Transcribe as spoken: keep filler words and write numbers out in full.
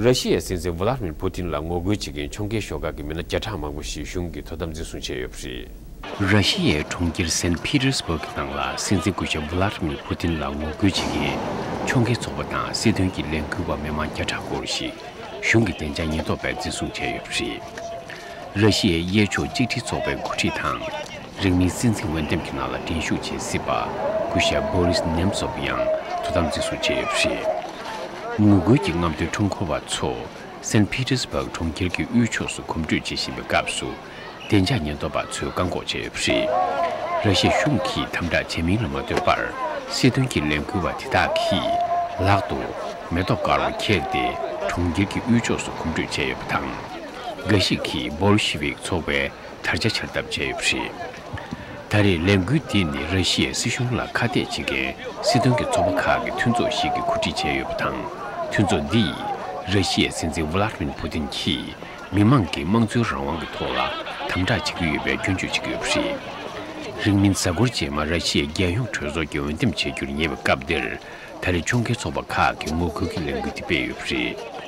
ར་ཤི་ཡའི་སྲིད་འཛིན་ཝ་ལ་ཏི་མིར་པུ་ཏིན་ལ་ངོ་རྒོལ་བྱེད་མཁན་ཕྱོགས་འགལ་ཤོག་ཁག་གི་མི་སྣ་བརྒྱ་ཕྲག་མང་པོ་ཞིག་གཞུང་གིས་དོ་དམ་འཛིན་བཟུང་བྱས་ཡོད་པ་རེད། ར་ཤི་ཡའི་གྲོང་ཁྱེར་སན་པི་ཏེར་སྦུག་གི་ནང་ལ་སྲིད་འཛིན་སྐུ་ཞབས་ཝ་ལ་ཏི་མིར་པུ་ཏིན་ལ་ངོ་རྒོལ་བྱེད་མཁན་ཕྱོགས་འགལ་ཚོགས་པ་དང་སྲིད་དོན་གྱི་ལས་འགུལ་བ་མི་མང་བརྒྱ་ཕྲག་སྐོར་ཞིག་གཞུང་གི་བདེ་འཇགས་ཉེན་རྟོག་པས་འཛིན་བཟུང་བྱས་ཡོད་པ་རེད། ར་ཤི་ཡའི་གཡས་ཕྱོགས་གཅིག་སྒྲིལ་ཚོགས་པའི་འགོ་ཁྲིད་དང་། རིང་མིན་སྲིད་འཛིན་འོས་འདེམས་ཀྱི་ནང་ལ་འགྲན་ཞུགས་བྱེད་སྲིད་པ། སྐུ་ཞབས་བྷོ་རིས་ནེམ་ཙོབ་ཡང་དོ་དམ་འཛིན་བཟུང་བྱས་ཡོད་པ་རེད། ངོ་རྒོལ་གྱི་རྔམ་སྟོན་ཁྲོམ་སྐོར་བ་ཚོ་སན་པི་ཏེར་སྦུག་གྲོང་ཁྱེར་གྱི་དབུས་ཕྱོགས་སུ་གོམ་བགྲོད་བྱེད་བཞིན་པའི་སྐབས་སུ། བདེ་འཇགས་ཉེན་རྟོག་པ་ཚོས་བཀག་འགོག་བྱས་ཡོད་པ་རེད། ར་ཤི་ཡ་གཞུང་གིས་དམ་དྲག་བྱས་མིན་ལ་མ་ལྟོས་པར། སྲིད་དོན་གྱི་ལས་འགུལ་བ་དེ་དག་གིས་ལག་ཏུ་མེ་ཏོག་དཀར་པོ་འཁྱེར་ཏེ་གྲོང་ཁྱེར་གྱི་དབུས་ཕྱོགས་སུ་གོམ་བགྲོད་བྱས་ཡོད་པ་དང་། འགའ་ཞིག་གིས་བོལ་ཤི་ཝིག་ཚོགས་པའི་དར་ཆ་འཕྱར་ཐབས་བྱས་ཡོད་པ་རེད། ད་རེས་ལས་འགུལ་འདི་ནི་ར་ཤི་ཡའི་སྲིད་གཞུང་ལ་ཁ་གཏད་བྱེད་མཁན་སྲིད་དོན་གྱི་ཚོགས་པ་ཁག་གི་མཐུན་ཚོགས་ཤིག་གིས་གོ་སྒྲིག་བྱས་ཡོད་པ་དང་། མཐུན་ཚོགས་འདི་ཡིས་ར་ཤི་ཡའི་སྲིད་འཛིན་ཝ་ལ་ཏི་མིར་པུ་ཏིན་གྱིས་མི་མང་གིས་དམངས་གཙོའི་རང་དབང་གི་ཐོག་ལ་དམ་དྲག་བྱེད་ཀྱི་ཡོད་པའི་སྐྱོན་བརྗོད་བྱེད་ཀྱི་ཡོད་པ་རེད། རིང་མིན་གཟའ་འཁོར་རྗེས་མ་ར་ཤི་ཡའི་རྒྱལ་ཡོངས་གྲོས་ཚོགས་ཀྱི་འོས་འདེམས་བྱེད་རྒྱུར་ཉེ་བའི་སྐབས་འདིར། ད་རེས་ཕྱོགས་འགལ་ཚོགས་པ་ཁག་གིས་ངོ་རྒོལ་གྱི་ལས་འགུལ་དེ་སྤེལ་ཡོད་པ་རེད།